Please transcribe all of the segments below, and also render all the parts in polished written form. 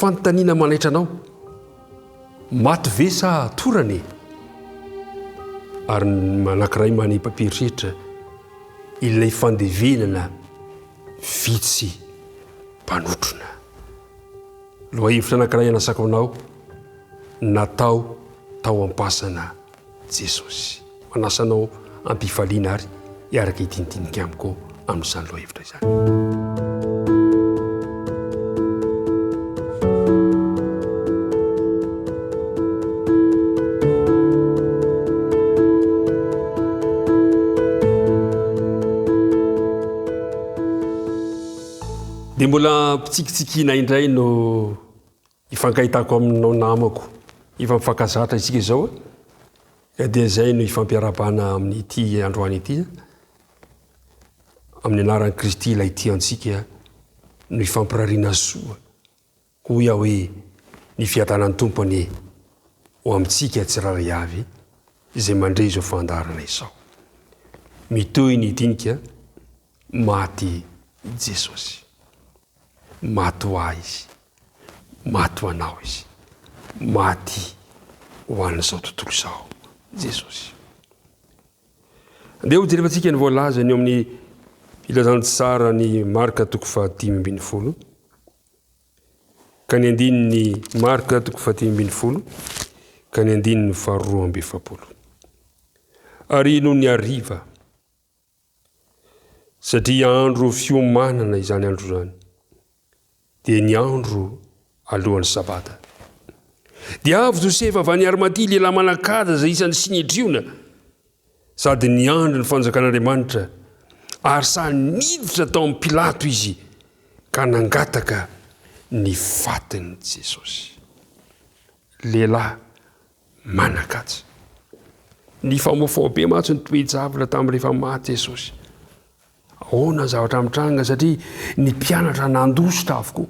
Fanontaniana manaitra anao, maty ve sa torana e? Ary ny anankiray manipam-pieritreritra, ilay fandevenana vitsy mpanotrona. Lohahevitra anankiray anasako anao, natao tao am-pasana Jesosy. Manasa anao am-pifaliana ary hiaraka hidinidinika amiko amin'izany lohahevitra izany. Dia mbola ampitsikitsikiana indray no Ifankahitako aminao namako, efa mifankazatra isika izao a, dia izay no ifampiarahabana amin'ity androany ity, amin'ny anaran'i Kristy ilay tia antsika no ifampirariana soa, hoy aho hoe ny fiadanan'ny Tompo anie ho amintsika tsirairay avy izay mandre izao fandaharana izao. Mitohy ny dinika, maty Jesosy. Maty ho ahy Izy. Maty ho anao Izy. Maty ho an'izao tontolo izao Jesosy. Andeha hojerevantsika ny voalazany eo amin'ny filazantsara ny Marka toko faha-15 ka ny andininy Marka toko faha-15 ka ny andininy faha-42. Ary nony hariva, Satria andro fiomanana izany andro izany, dia ny andro alohan'ny Sabata. Dia avy Josefa avy any Arimatia, lehilahy manan-kaja izay isan'ny Synedriona, sady niandry ny fanjakan'Andriamanitra, ary sahy niditra tao amin'i Pilato izy ka nangataka ny fatin'i Jesosy. Lehilahy manan-kaja. Nifamofoha be mantsy ny toe-javatra tamin'ny rehefa maty Jesosy. Ahoana ny zavatra mitranga satria ny mpianatra nandositra avokoa.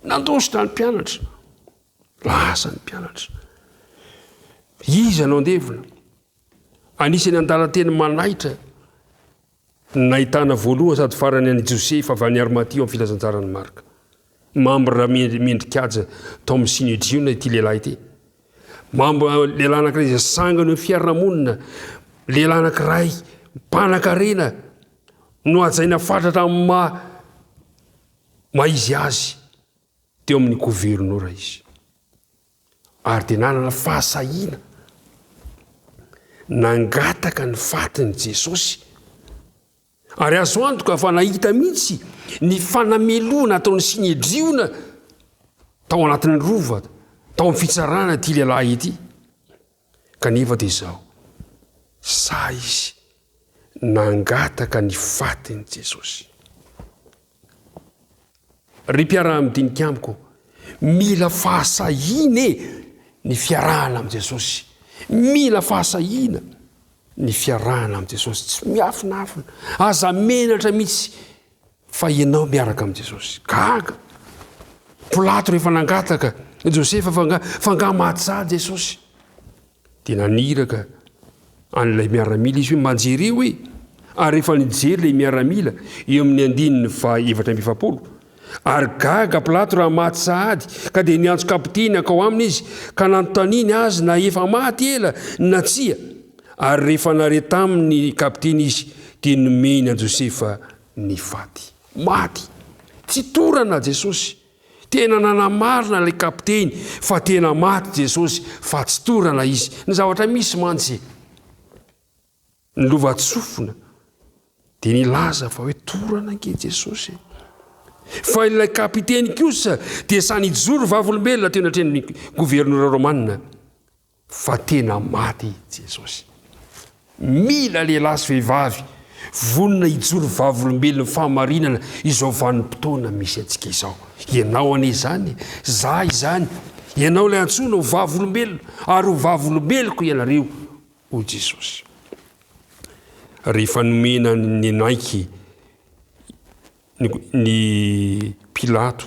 Nandositra ny mpianatra. Lasa ny mpianatra. Iza no andevona? Anisan'ny andalan-teny manaitra Nahitana voalohany sady farany an'i Josefa avy any Arimatia ao amin'ny Filazantsaran'i Marka. Mambra mendrikaja tao amin'ny Synedriona ity lehilahy ity. Mambra lehilahy anankiray izay sangany eo amin'ny fiarahamonina, lehilahy anankiray mpanankarena, nohajaina fatratra amin'ny maha maha izy azy teo amin'ny governora izy. Ary dia nanana fahasahiana nangataka ny fatin'i Jesosy. Ary azo antoka fa nahita mihitsy ny fanamelohana ataon'ny Synedriona tao anatin'ny rova, tao amin'ny fitsarana ity lehilahy ity. Kanefa dia izao, sahy izy nangataka ny fatin'i Jesosy. Ry mpiara-midinika amiko, mila fahasahiana e ny fiarahana amin'i Jesosy. Mila fahasahiana ny fiarahana amin'i Jesosy. Tsy miafinafina. Aza menatra mihitsy fa ianao miaraka amin'i Jesosy. Gaga. Pilato rehefa nangataka Josefa fa nga fa nga maty za Jesosy. Dia naniraka an'ilay miaramila izy hoe mba jereo e! Ary rehefa nijery ilay miaramila eo amin'ny andininy faha 44, ary gaga Pilato raha maty sahady, ka dia niantso kapiteny hankao aminy izy, ka nanontaniany azy na efa maty ela na tsia. Ary rehefa nare taminy ny kapiteny izy, dia nomeny an'i Josefa ny faty. Maty! Tsy torana Jesosy. Tena nanamarina ilay kapiteny fa tena maty Jesosy fa tsy torana izy. Ny zavatra misy mantsy, ny lovantsofina dia nilaza fa hoe torana ange Jesosy e. Fa ilay kapiteny kosa dia sahy nijoro vavolombelona teo anatrehan'ny governora romana. Fa tena maty Jesosy. Mila lehilahy sy vehivavy vonona hijoro vavolombelon'ny fahamarinana izao vanim-potoana misy antsika izao. Ianao anie izany e, za izany, ianao ilay antsoina ho vavolombelona ary ho vavolombeloko ianareo, hoy Jesosy. Rehefa nomena ny naiky ny Pilato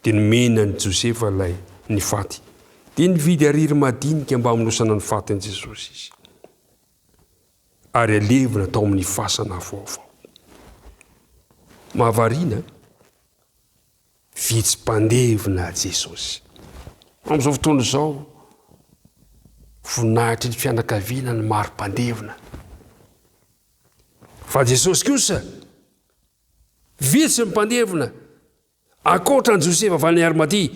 Dia nomena an'i Josefa ilay ny faty. Dia nividy hariry madinika mba hamonosana ny fatin'i Jesosy izy, ary alevina tao amin'ny fasana vaovao. Mahavariana. Vitsy mpandevina Jesosy. Amin'izao fotoana izao, voninahitry ny fianakaviana ny maro mpandevina. Fa Jesosy kosa, vitsy ny mpandevina. Ankoatra an'i Josefa avy any Arimatia,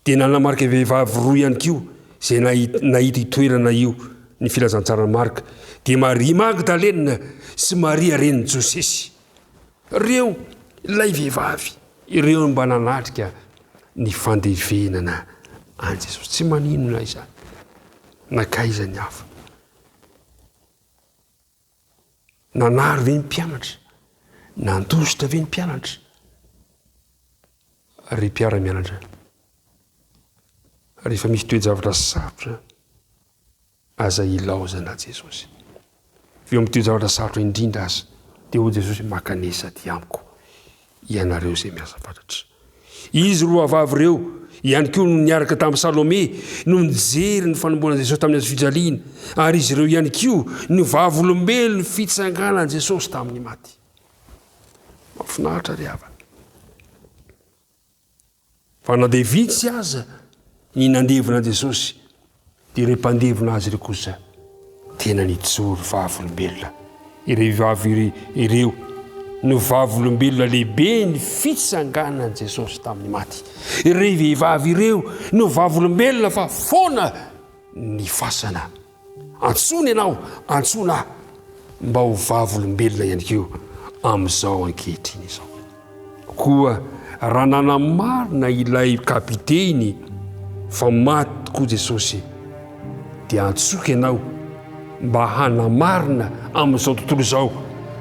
dia nanamarika vehivavy roa ihany koa izay nahita io toerana io ny Filazantsaran'i Marka, dia Maria Magdalena sy Maria renin'i Josesy. Ireo ilay vehivavy ireo no mba nanatrika ny fandevenana an'i Jesosy. Tsy maninona izany, nankaiza ny hafa. Nanary ve ny mpianatra? Nandositra ve ny mpianatra? Ry mpiara-mianatra, rehefa misy toe-javatra sarotra, aza ilaozana Jesosy. Eo amin'ny toe-javatra sarotra indrindra aza, dia hoy Jesosy, Mankanesa aty amiko, ianareo izay miasa fatratra. Izy roavavy ireo ihany koa no niaraka tamin'i Salome no nijery ny fanomboana Jesosy tamin'ny hazo fijaliana, ary izy ireo ihany koa no vavolombelon'ny fitsanganan'i Jesosy tamin'ny maty. Mahafinaritra ry havana. Fa na dia vitsy aza ny nandevona an'i Jesosy, dia ireo mpandevona azy ireo kosa tena nijoro vavolombelona. Ireo vehivavy ireo no vavolombelona lehibe ny fitsanganan'i Jesosy tamin'ny maty. Ireo vehivavy ireo no vavolombelona fa foana ny fasana. Antsoina ianao, antsoina aho mba ho vavolombelona ihany koa amin'izao ankehitriny izao. Koa raha nanamarina ilay kapiteny fa maty tokoa Jesosy, dia antsoiko ianao mba hanamarina amin'izao tontolo izao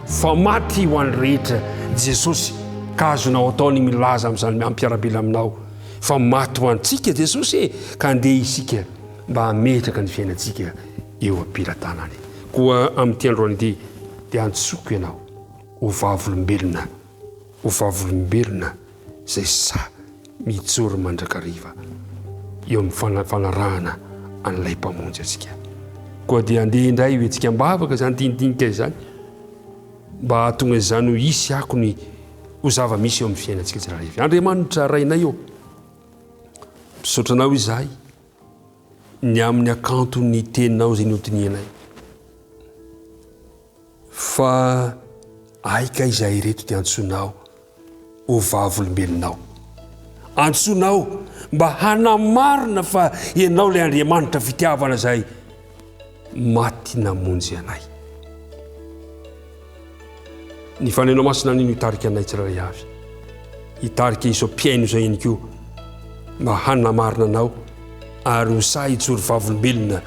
fa maty ho an'ny rehetra Jesosy, ka azonao atao ny milaza amin'izany mpiara-belona aminao fa maty ho antsika Jesosy e, ka andeha isika mba hametraka ny fiainantsika eo am-pelatanany. Koa amin'ity androany ity dia antsoiko ianao ho vavolombelona, ho vavolombelona izay sahy mijoro mandrakariva eo amin'ny fanarahana an'ilay Mpamonjy antsika. Koa dia andeha indray ho hetsika am-bavaka izany dinidinika izany mba hahatonga izany ho hisy akony ho zava-misy eo amin'ny fiainantsika tsirairay avy. Andriamanitra Rainay ô, misaotra Anao izahay ny amin'ny hakanton'ny Teninao izay nodinihanay. Fa aika izahay ireto dia antsoinao ho vavolombelonao. Antsoinao mba hanamarina fa Ianao ilay Andriamanitra fitiavana izay maty namonjy anay. Ny Fanahinao Masina anie no hitarika anay tsirairay avy. Hitarika izao mpihaino izao ihany koa mba hanamarina anao ary ho sahy hijoro vavolombelona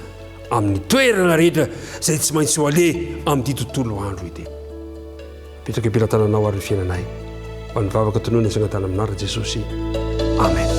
amin'ny toerana rehetra izay tsy maintsy ho aleha amin'ity tontolo andro ity. Apetraka am-pelatananao ary ny fiainanay. Ho an'ny vavaka tononina sy angatahana amin'ny anaran'i Jesosy. Amen.